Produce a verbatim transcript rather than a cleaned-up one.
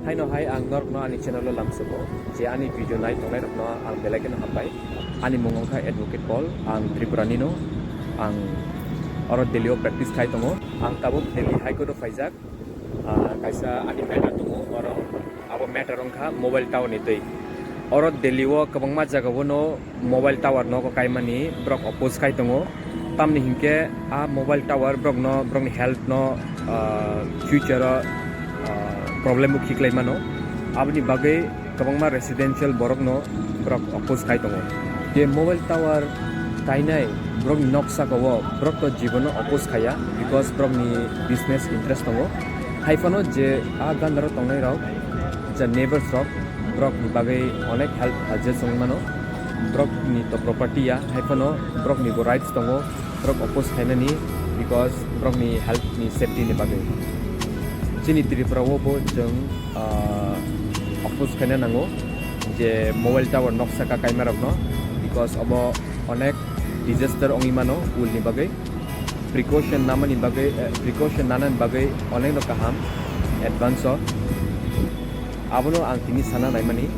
Haino hai ang norokno ani channel o lamsogo, je ani video nai tongnai rokno ang belai kheno hambai. Ani mung wngkha Advocate Paul, ang Tripura nino, ang oro Delhi o practice khai tongo. Ang tabuk Delhi High Court o phaijak, ah, kaisa ani matter tongo oro, abo matter wngkha mobile tower ni twi. Oro Delhi o kwbangma jaga o no mobile tower nogo kaimani borok oppose khai tongo, tamni hinkhe a mobile tower borokno, borokni health no, ah, future o, ah, problem o khiklai mano. Aboni bagwi kwbangma residential borokno borok oppose khai tongo. Je mobile tower kainai borokni nok saka o borok to jibono oppose khaiya, because borokni business interest tongo. Haiphano je a gandaro tongnai rok, je neighbors rok, borokni bagwi onek help hazir wngwi mano. Borokni to property ya, haiphano borokni bo rights tongo borok oppose khainani, because borokni health ni safety ni bagwi. Chini Tripura o bo chwng, ah, oppose khaina nango je mobile tower nok saka kaima rokno, because obo onek disaster wngwi mano ul ni bagwi. Precaution namani bagwi, eh, precaution nanani bagwi onekno kaham advance o. Abono ang tini sana naimani.